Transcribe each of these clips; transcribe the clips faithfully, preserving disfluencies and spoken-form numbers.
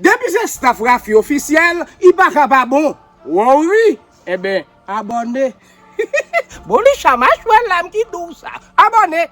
Depi se staff Rafi Officiel, li pa ka pa bon. Wow, wi. Enben, abòne. Bon, li chama chwèl la, m ki di w sa. Abòne.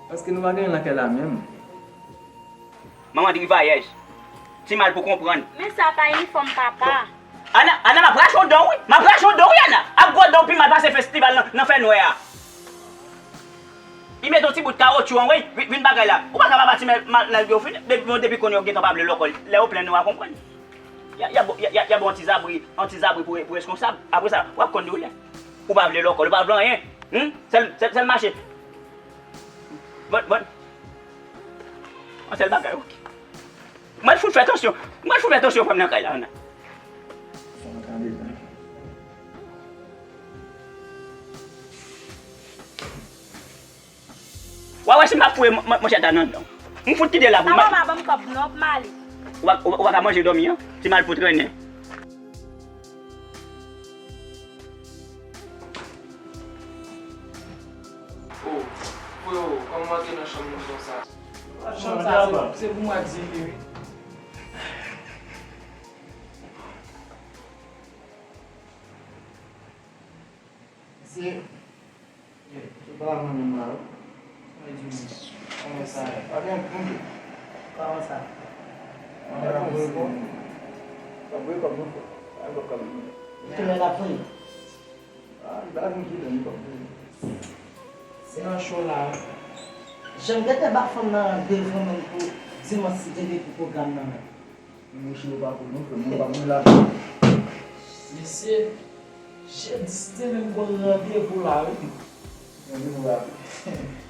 Paske nou pa gen lakay la menm. Manman di vayèj. Ti mal pou konprann. Men sa pa inifòm papa. Ana, Ana, m ap rache w dan w, wi. M ap rache w dan w, wi, Ana. Ap gwo dan w pi mal pase festival nan, nan fè nwè a. Li mete yon ti bout kawotchou an, wi. Vin, vin bagay la. Ou pa ka papa ti mal, mal, mal yo fini. Depi, bon, depi kounye a w gentan pa vle lekòl. Lè yo plenn, nou a konprann. Y a, y a, y a, y a, y a bon ti zabri, yon ti zabri pou, pou reskonsab. Apre sa, w ap konn dewoule. Ou pa vle lekòl, ou pa vle anyen. Hm? Sèl, sèl, sèl mache. Bon, bon. Yon sèl bagay, wi. Mwen fout fè tansyon. Mwen fout fè tansyon, fè m nan kay la, Ana. W a wè si m ap fouye mon, mon, monchèt la nan dan w. M fout kite l la pou mal. Papa, m a ban m kòb non, m ale. Ou pa, ou pa, ou pa ka manje dòmi an? Ti mal pou trennen. Oh, freo, kòman w antre nan chanm moun konsa? Chanm sa, se, se pou mwen ak Zili, wi. Mesye, se pa mwen menm la, wi. Mwen di nou, kòman sa ye? Pa gen moun. Kòman sa? Mwen ap voye kòb. Ap voye kòb nou fè. Ap voye kòb nou fè. Ou tounen la pou li? Ah, li pa vin tounen, li pa vin. Se nan cho la, wi. Jan m gentan ba fanm nan devan menm pou dimanch si te gen pou pwogram nan menm. Mouche yo pa pou nou, frè, moun pa moun la. Mesye, jedi si te menm gon randevou la, wi. Randevou la.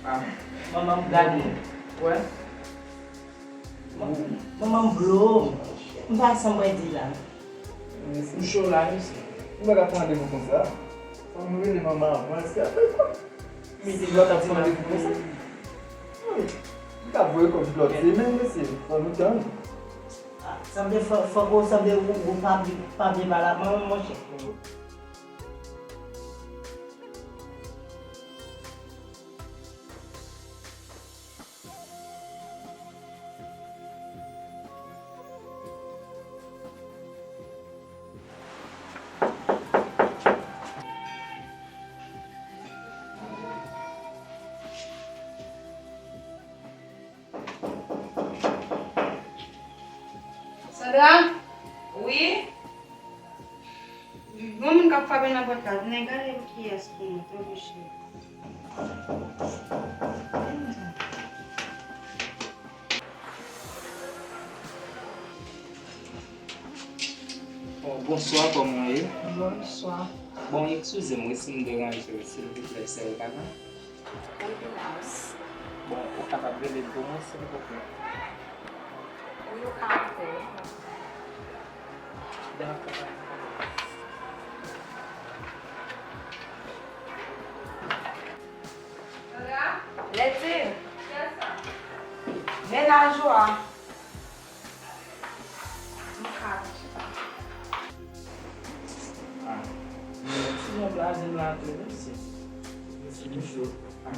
Ah. Manman m gade. Wè. Manman m blo. M pa sa mwen di la. Mesye. M cho la, mesye. Ou pa ka pran randevou konsa. Fò nou rele manman anvan, èske ap fè kòb? Mesye, lòt ap pran randevou konsa. Wi. Li ka voye kòb lòt semèn, mesye. Fò nou tann. Ah, sanble fò, fòk ou sanble ou, ou pa byen, pa byen pale ak manman, monchè. Sandra? Wi? Gon moun k ap frape nan pòt la. Tounen gade kiyès pou mwen, tanpri cheri. Bonswa, kòman w ye? Bonswa. Bon, eskize m wi si m deranje w, silvouplè, sè Okaka. Bon, ou kapab rele l pou mwen, silvouplè? Wi, ou ka antre. Dakò. Lètine. Mennaj ou a. Ah, ti jan blaze m la tou, mesye. Mesye m cho. Ah,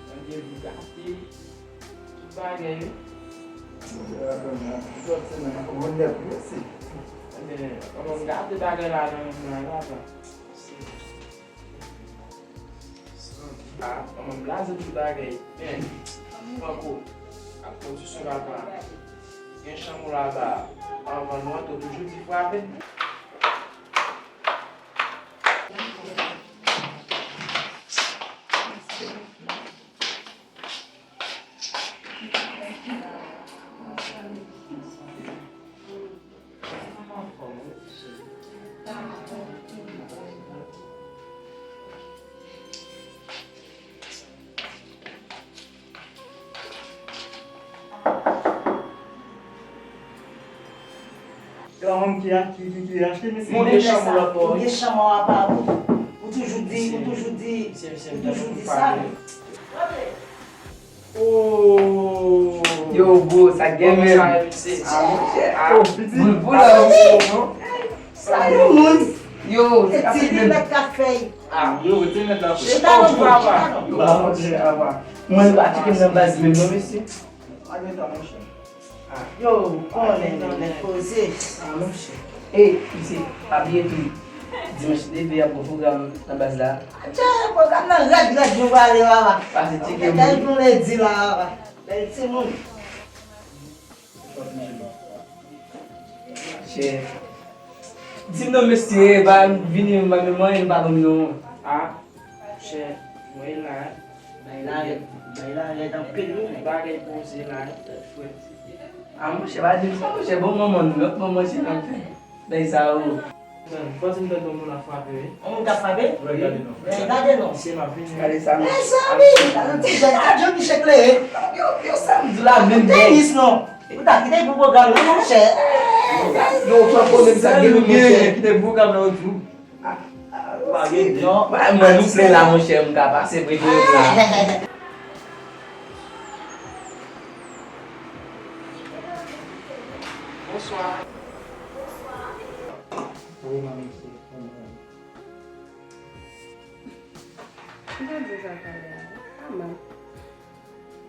tande, m gate tout bagay, wi. Tande, m gate bagay la nan menm nan la, la. Ah, manman blaze tout bagay. Men, Franco, ak pwodiksyon papa, gen chanm ou laba a. Anvan nou antre, w toujou di frape. Granmoun ki a, ki, ki, ki achte, mesye. Monte chanm ou lòt bò, wi. Ou gen chanm ou apa ou. Ou toujou di, ou toujou di, ou toujou di sa. Oh! Yo, bro, sa gen menm. Kòman sa ye, mesye? Ah, monchè. Ah, oh, piti. Boul pou la, non? Sa yo moun. Yo, se ka ti fè menm. Ti linèt ka fèy. Ah, yo, ti linèt la. Se pa yon papa. Yo, pa monchè, apa. Mwen pa tcheke m nan baz menm non, mesye. Pa gen tan, monchè. Ah. Yo, konnen nèg poze. Ah, monchè. Ey, mesye, pa bliye tou. Dimanch leve ap gon pwogram nan baz la. Atchè, pwogram nan rèd, rèd, nou prale, papa. Pase tcheke m. Kèk nou lè di la, papa. Bèl timoun. Chè. Di m non, mesye, pa vini, pa menm anyen, pa konn non. Ah, chè, mwen la. Bay la rèd, bay la rèd anpil, wi. Bagay poze la, frè. Ah, monchè, pa di m sa, monchè, bon manman, lòt manman, chè, nan fè. Bay sa, o. Fò di m tande yon moun ap frape, wi. Yon moun k ap frape? Wi, gade non. Wi, gade non. Mesye, m ap vini. Gade sa, non. Mezanmi, gade yon ti jèn, gade yon miche klere. Yo, yo, sa m di la, menm tenis, non. Ou ta kite pou pwogram nan, monchè. Yo, fò konnen sa gen, monchè. Kite pwogram nan, ou di. Ah, ah, pa gen non. Mwen, nou plen la, monchè, m ka pase vre pou yo la. Bonswa. Wi, manmi, se pou mwen. M te di sa talè a, pa mal.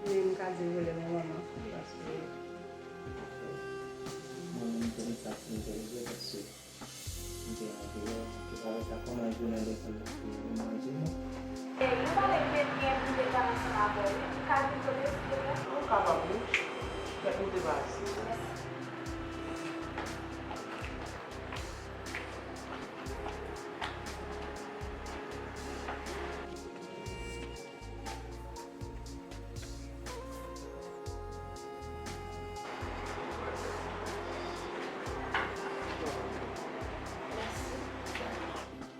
Men m ka di w rele mwen manman, paske. Mwen menm, m konnen sa pou m te regle, paske m te andeyò, m te pa wè sa kòman jounen lekòl la te manje nou. E, nou pale byen, byen, m te pale ansanm avè w, wi. M ka vin kote w, silvouplè? Ou kapab, wi. Mèt moute baz. Mèsi.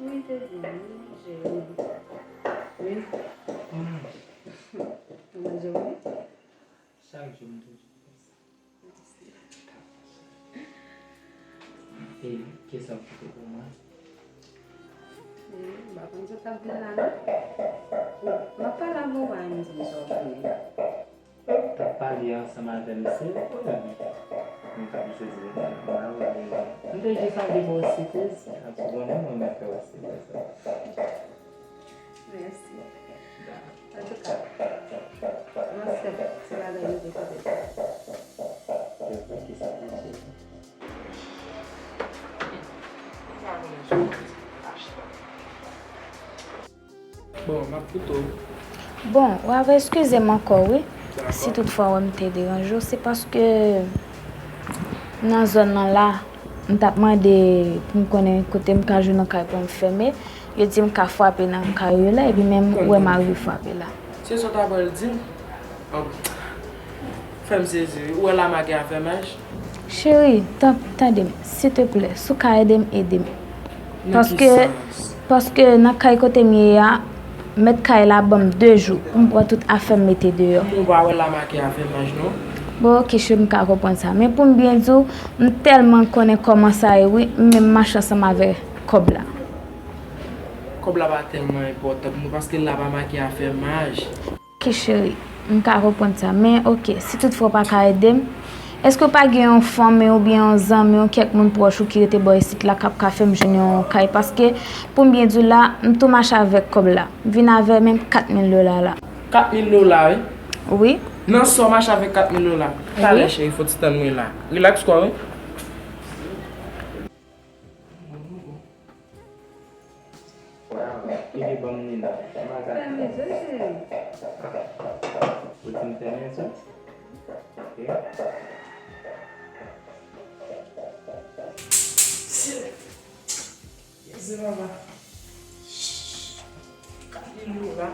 Wi, te di, wi, manje, wi. Wi. Manje, wi. Chak jou m toujou fè sa. E, kisa w pote pou mwen? E, m pa konn si w t ap vin la, non. M ap pale avè w, pa menm di m sa w vini. T ap pale ansanm avè m, se pwoblèm. M t ap sezi, m pa wè. M te jis anvi ba w sipriz. Ap konnen mwen menm fè w sipriz. Mèsi. Antouka, m ap fè ti bagay yo te kote. Bon, m ap koute w. Bon, w ava eskize m ankò, wi. Si toutfwa w wè m te deranje w, se paske nan zòn nan la, m t ap mande pou m konnen kote m ka jwenn yon kay pou m fèmen. Yo di m ka frape nan kay yo la, epi menm ou wè m arive frape la. Se sa w ta pral di m? Fè m sezi, wi. Ou wè la m a gen afè maj? Cheri, tan, tande m, silteplè, si w ka ede m, ede m. Nan ki sans? Paske nan kay kote m ye a, mèt kay la ban m de jou pou m pran tout afè m mete deyò. Kòman w pa wè la make afè maj non? Bon, oke, cheri, m ka konprann sa. Men pou m byen di w, m tèlman konnen kòman sa ye, wi, m menm mache ansanm avèk kòb la. Kòb la pa tèlman enpòtan pou mwen, paske la pa make afè maj. Oke, cheri, m ka konprann sa. Men, oke, si toutfwa w pa ka ede m, èske w pa gen yon fanmi w oubyen yon zanmi w, kèk moun pwòch ou ki rete bò isit la k ap ka fè m jwenn yon kay? Paske, pou m byen di w la, m tou mache avèk kòb la. M vin avè menm kat mil dola la. Kat mil dola, wi? Wi. Nan sa w mache avèk kat mil dola? Wi. Talè, cheri, fò w ti tann mwen la. Rilaks kò w, wi. Wow, li te ban m li la. Fèmen zye, cheri. Ou di m fèmen zye? Ok. Kèze papa. Kat mil dola.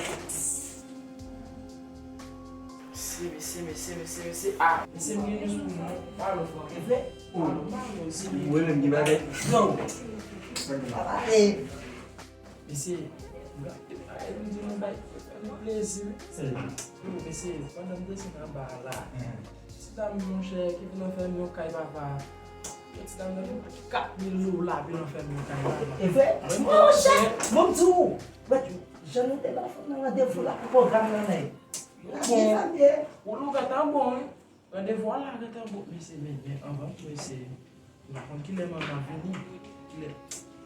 Mesye, mesye, mesye, mesye, mesye. Ah, mesye, m gen news pou nou. Pale, frè. Evre? Pale, pale, mesye. Ou wè menm gen bagay. Yo. Pale. Mesye, m gade bagay, m di nou bay, fè nou plezi, wi. Serye? Yo, mesye, pandan m desann anba a la. Ti dam, monchè, ki vin ofè m yon kay, papa. Yon ti dam nan kat mil dola vin ofè m yon kay, papa. Evre? Monchè, bon, m di w, wè, jan nou te ba fanm nan randevou la pou pwogram nan, nèg. Bon, ou lou gentan bon, wi. Randevou a la gentan bon, mesye, men, men, anvan tou, mesye, m pa konn kilè manman vini, kilè,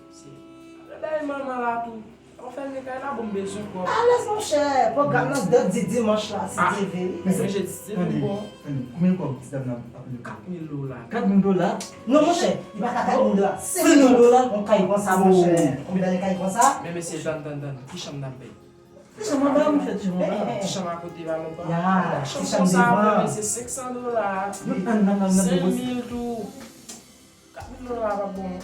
mesye, apre bagay manman la tou, anfen, men kay la bon, m bezwen kòb. Alèz, monchè, pwogram nan di dimanch la, si Dye vle, wi. Men jedi, se tou bon. Konbyen kòb ti dam nan ap leve? Kat mil dola. Kat mil dola? Non, monchè, li pa ka kat mil dola. Senk mil dola? Yon kay konsa, monchè. Konbyen dane kay konsa? Men mesye, tann, tann, tann. Ki chanm n ap bay? Ti chanm anba, monchè, ti chanm anba. Ti chanm akote pa menm pa. Ya, ti chanm konsa, devan. Vre, se senk san dola. Wi, ann, ann, ann, ann, senk mil tou. Kat mil dola pa bon.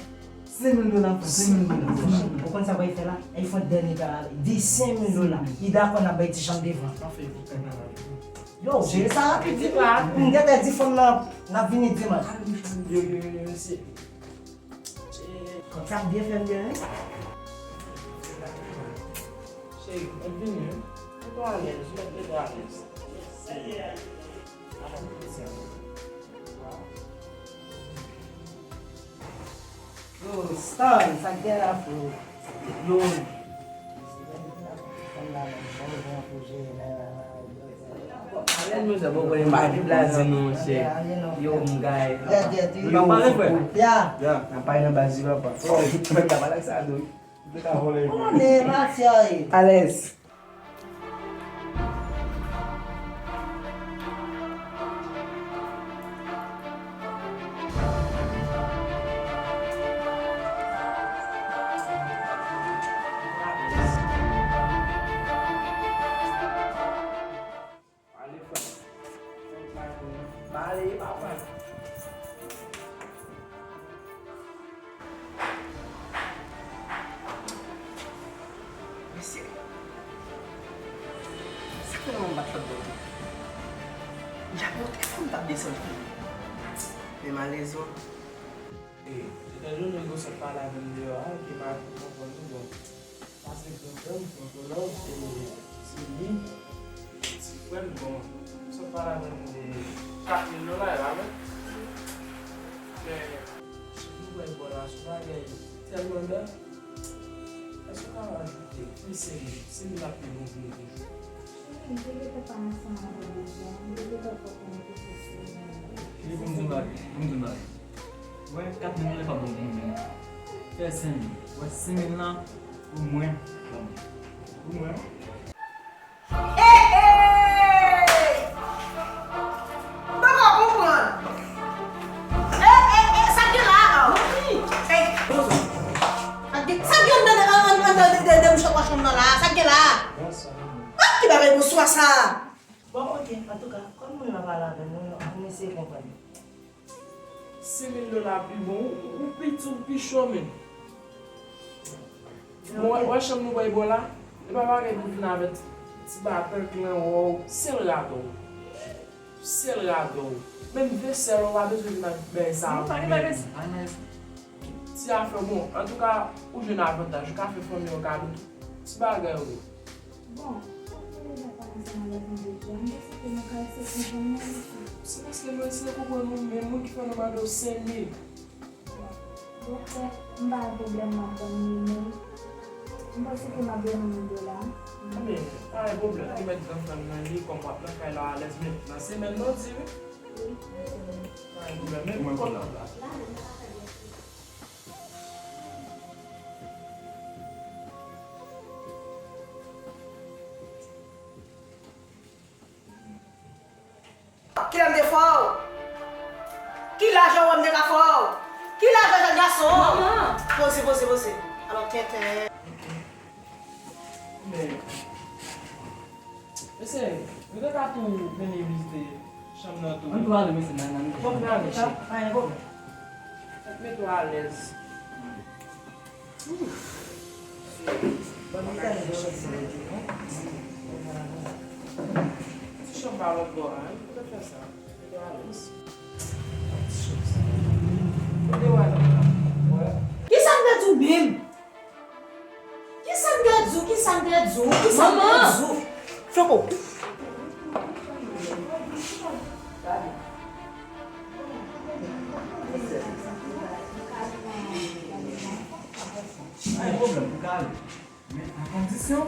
Senk mil dola, frè, senk mil dola, senk mil dola. Ou konn sa w pral fè la? Ay fè dènye kay la, de senk mil dola. Li dakò n ap bay ti chanm devan. Anfen, yo, jere sa rapid, vit la. M gentan di fanm nan, n ap vini dimanch. Yo, yo, yo, yo, mesye. Kòb sa ap byen fè m byen, wi. Cheri, mèt vini, wi. Mete w alèz, mèt mete w alèz. Yo, Stan, sa k gen la, bro? Yo. Alèz, monchè, bon, konnen m pa gen pou di nou, monchè. Yo, m gay. Yo, pale, frè. Ya. N ap pale nan baz, papa. Frè, pale ak sa, tou. Ou konnen, Mathieu. Alèz. Pale, frè. Pale, papa. Mesye, sa fè yon bat lòt bò tou. Y ap monte fanm t ap desann fanm. Men malezman. E, se te jounen yo sot pale avè m deyò a, epi m ap konprann nou, bon. Pase gran frè m, Pòtolòj, e, se li, ti frè m, bon, m sot pale avè l de kat mil dola, e pa vre? Men, si nou wè bò la, se yon bagay tèlman bèl, èske w ka ajoute plis, e, senk mil la pi bon pou nou toujou? Cheri, m te gentan pale ansanm avè w deja, m te gentan fè w konnen ke se senk mil. Li pou m di w bagay, pou m di w bagay. Wè, kat mil lan pa bon pou mwen menm. Fè senk mil. Wè, senk mil lan, pou mwen, ban mwen. Pou mwen. Ey, ey! M poko konprann. Ey, ey, ey, sa k gen la a? Ey, sa k gen, sa k gen anndan, anndan, anndan de, de, de mouchwa chanm nan la a? Sa k gen la a? Ah, ki bagay bonswa sa a? Bon, oke, antouka, kòm moun nan pale avè m, nou, nou eseye konprann. Senk mil dola pi bon, ou, ou piti, ou pi cho, men. Bon, wè, wè chanm nou bay bò la, e pa bagay pou vin avè ti, ti batèk lan, wòw, sèl radòw. Sèl radòt. Menm vesèl ou pa bezwen vin ak bagay sa yo. Ti afè, bon, antouka, ou jwenn avantaj, ou ka fè fanmi w kado, tout ti bagay ou. Bon, sa fè deja pa ansanm avèk nou deja, m panse ke nou ka eseye konprann nou, wi. Se paske nou eseye konprann nou, men moun ki fè nou mande w senk mil. Bon, frè, m pa gen pwoblèm, m ap ban nou li, men m panse ke m ap ban nou li la. Ebyen, pa gen pwoblèm, ou mèt gen fanm nan li, kòm w ap nan kay la, w alèz, men nan semèn nan, di wi. Wi, nan semèn. Pa gen pwoblèm, men pou kounye a la. Kilè m te fè w? Ki laj ou wè m te ka fè w? Ki laj ou jèn gason? Manman! Poze, poze, poze. Alò, tenten. Men, mesye, nou te ka tou vini vizite chanm nan tou. Ann tou ale, mesye, nan, nan, nan. Bon, nou ale, cheri. Pa gen pwoblèm. Mete w alèz. Ban m gade chanm nan tou, non. Ti chanm pa lòt bò a, wi, pou te fè sa. Mete w alèz. Ti chanm sa. Kote w alèz la? Kisa m te di w menm? Kisa m te di w? Kisa m te di w? Kisa m te di w? Manman! Flanko. Gade. Pa gen pwoblèm, ou ka ale. Men a kondisyon,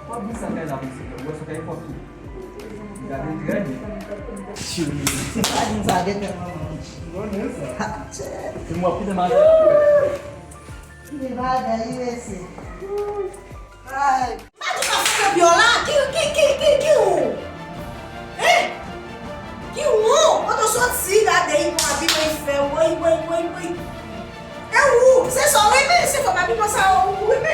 w ap vin sa kay la pou se ou wè si w ka fò tou. Gade trè byen. Cheri. Se pa di m sa gentan manman. M konnen sa. Ha, tchè. Se mwen ki te mache. Ki bagay, wi, mesye. Ay. Madi pa fè pye w la, ki, ki, ki, ki, ki ou? Hein? Ki ou? Kote w soti, gade, li pran abiman, li fè, woy, woy, woy, woy. E ou, se sa w renmen, se fòm abiman sa ou renmen.